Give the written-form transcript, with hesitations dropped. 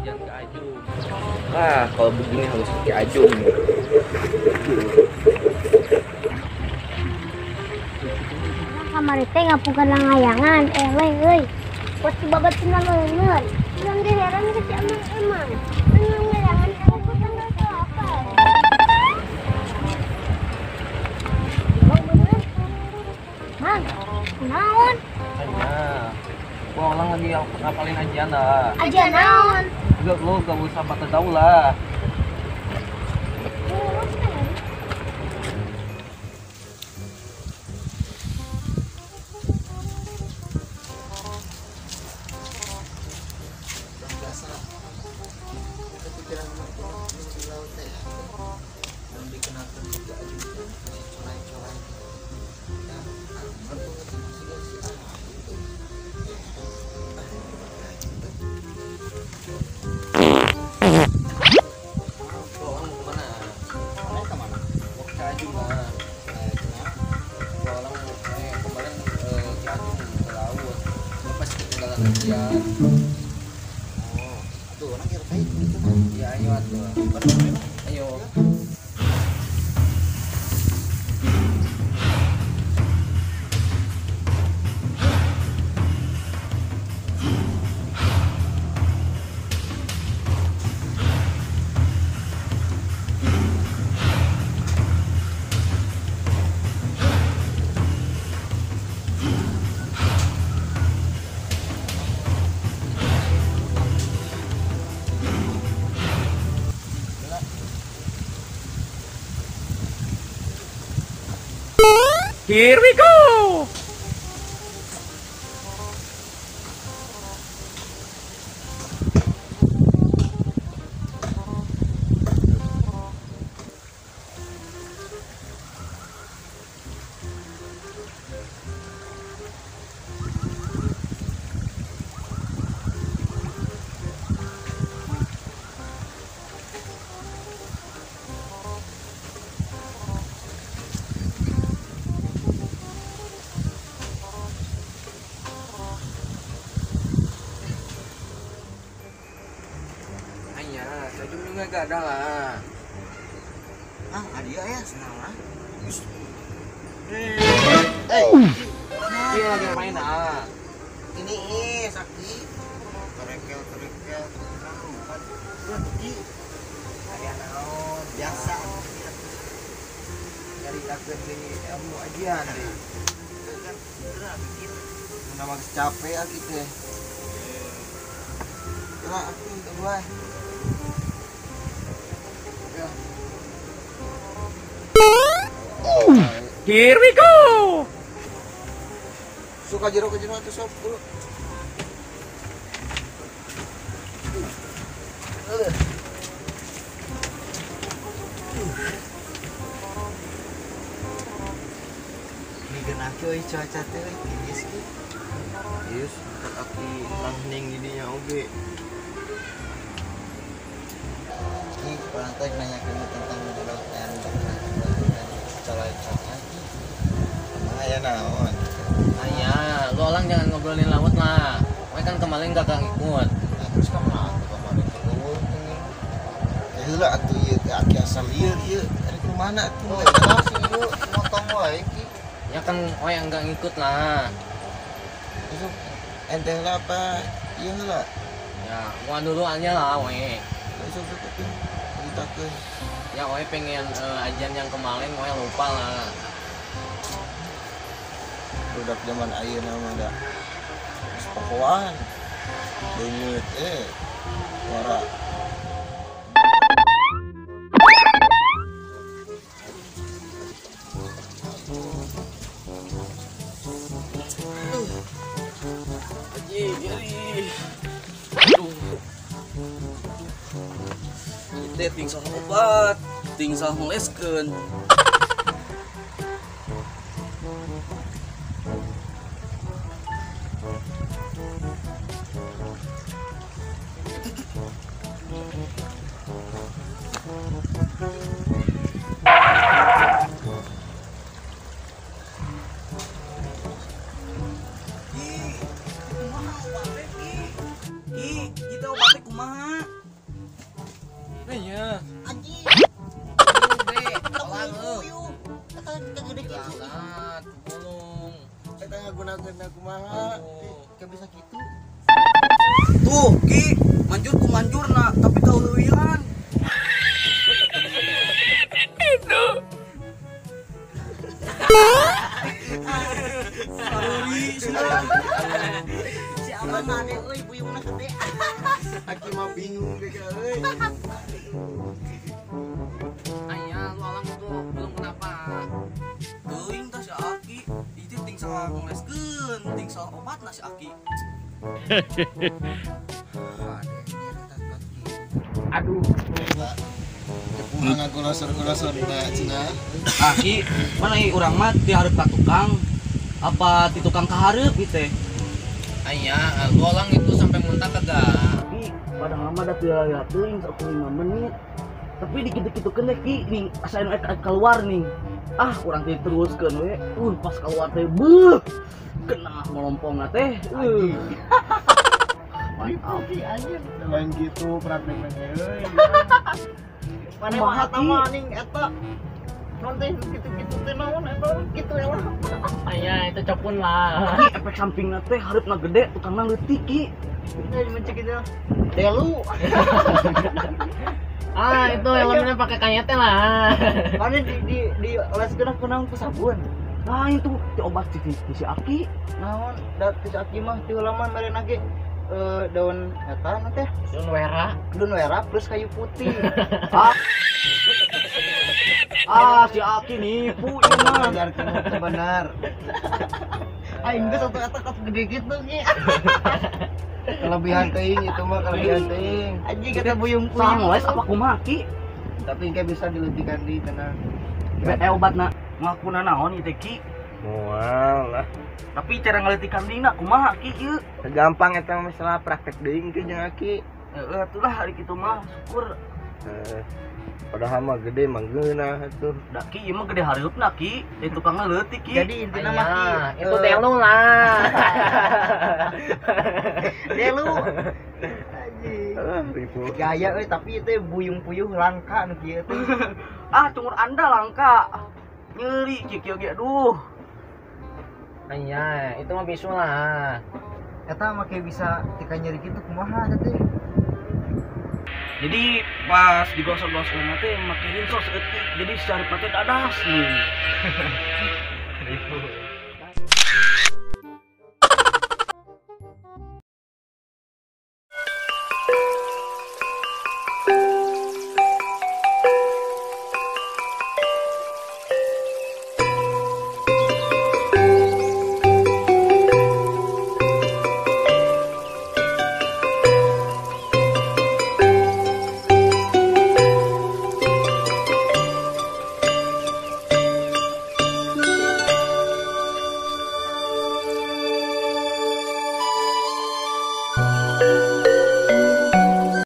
ajian ke Ajum. Wah, kalau begini harus ke Ajum. Kamari teh ngapukan langayangan, weh euy. Pasti babat senang leungeun. Urang ge heran ke si Amang emang. Langayangan aku tanggal apa? Mang, naon? Aya. Gua orang lagi ngapalin ajian lah. Ajian naon? Enggak, lu gak usah pada tahu lah. Kepikiran di laut teh dan dikenalkan juga juga masih corai-corai ya, aku ngerti masih gak sih gitu. Orang kemana? Orang kemana? Mau ke Ajum lah. Orang kemarin ke Ajum ke laut. Lepas ketinggalan ajian. Oh, tuh orang kira kayak gitu. Ya ayo atuh. Ayo. Here we go. Saya juga gak ada lah. Ah, dia ya senang lah. Dia lagi main ah. Ini sakti. Kerekel kerekel. Ki. Aya naon? Biasa. Nyaritakeun deui ilmu ajian deui. Kan geura bikin. Mun mah capek ah kitu teh. Lah aku teu. Here we go. Suka jero ke jero atuh sok dulu. Ini geuna euy cuaca teh euy tiis ki. Tiis aki langning di dinya oge. Ki urang teh nanyakeun tentang laut yang corai-corai. Aya naon? Aya, lu orang jangan ngobrolin laut lah. Kowe kan kemarin gak ngikut. Nah, terus ka mana atuh kemarin ke leuweung teh. Ya heula atuh ieu teh aki asal lieur ieu. Ari kumaha atuh? Oh, sih ieu motong wae ki. Ya kan kowe yang gak ngikut lah. Terus ente heula apa ieu heula? Ya, gua dulu aja lah we. Sok sok atuh ceritakeun. Ya kowe pengen ajian yang kemarin kowe lupa lah. Budak zaman ayeuna mah da geus pokoan leungeut wara. Aji, nyeri. Aduh. Teh ting salah obat, ting salah ngeleskeun. Ih, kumaha obatnya, Ki? Ki, kita obatnya kumaha? Bolong. Eta ngagunakeun kumaha? Ka bisa kitu. Tuh, Ki, manjur ku manjurna, tapi kauleuwihan. Sorry, si abang aneh euy buyungna gede. Aki mah bingung ge euy. Aya, lu alang itu belum kenapa? Teuing tah si Aki, itu ting salah ngoleskeun, ting salah obatna si Aki. Aduh. Kumaha ngagolosor-golosor na cenah. Aki, mana ieu urang mah ti hareup ka tukang apa ti tukang ka hareup ieu teh? Aya, lu alang itu sampai muntah kagak? Ki, padahal mah da teu aya teuing 5 menit. Tapi dikit-dikitukeun teh Ki, ning asa anu keluar nih. Ah, urang teh teruskeun we. Pas keluar teh beuh. Kena melompongna teh. Mantap Ki anjir. Lain gitu praktekna teh euy. Mana mah eta mah ning eta. Non teh kitu-kitu teh naon eta kitu ya lah. Aya, itu copun lah. Ki, efek sampingna teh hareupna gede, tukangna leutik Ki. Mencek itu. Delu. Ah, itu elemennya pakai kayete lah. Mana di oleskeun kunaon ku sabun. Nah, itu ti obat ti si Aki. Naon da ti si Aki mah ti heula mah meureun ge daun eta na teh. Daun wera. Daun wera plus kayu putih. Ah, si Aki nipu ieu mah. Ajarkeun teu bener. Aing geus atuh eta kas gede kitu ki. Kelebihan teuing itu mah kelebihan teuing. Anjing kata buyung puyuh. Salah ngoles apa kumaha Ki? Tapi engke bisa dileutikkan di tenang. Obatna ngakuna naon ieu teh Ki? Moal lah. Tapi cara ngaleutikan dina kumaha Ki ieu? Gampang eta mah masalah praktek deui engke jeung Aki. Heeh, atulah hari kitu mah syukur. Heeh. Padahal mah gede mah geunah atuh. Da Ki ieu mah gede hareupna Ki, di tukangna leutik Ki. Jadi intina mah Ki, itu delu lah. Delu. Anjing. Gaya euy tapi itu buyung puyuh langka nu kieu teh. Ah, cungur anda langka. Nyeri kieu kieu ge aduh. Aya, itu mah bisu lah. Eta make bisa tika nyeri kitu kumaha eta teh? Jadi pas digosok-gosok teh make rinso seeutik. Jadi secara teh dadas nih.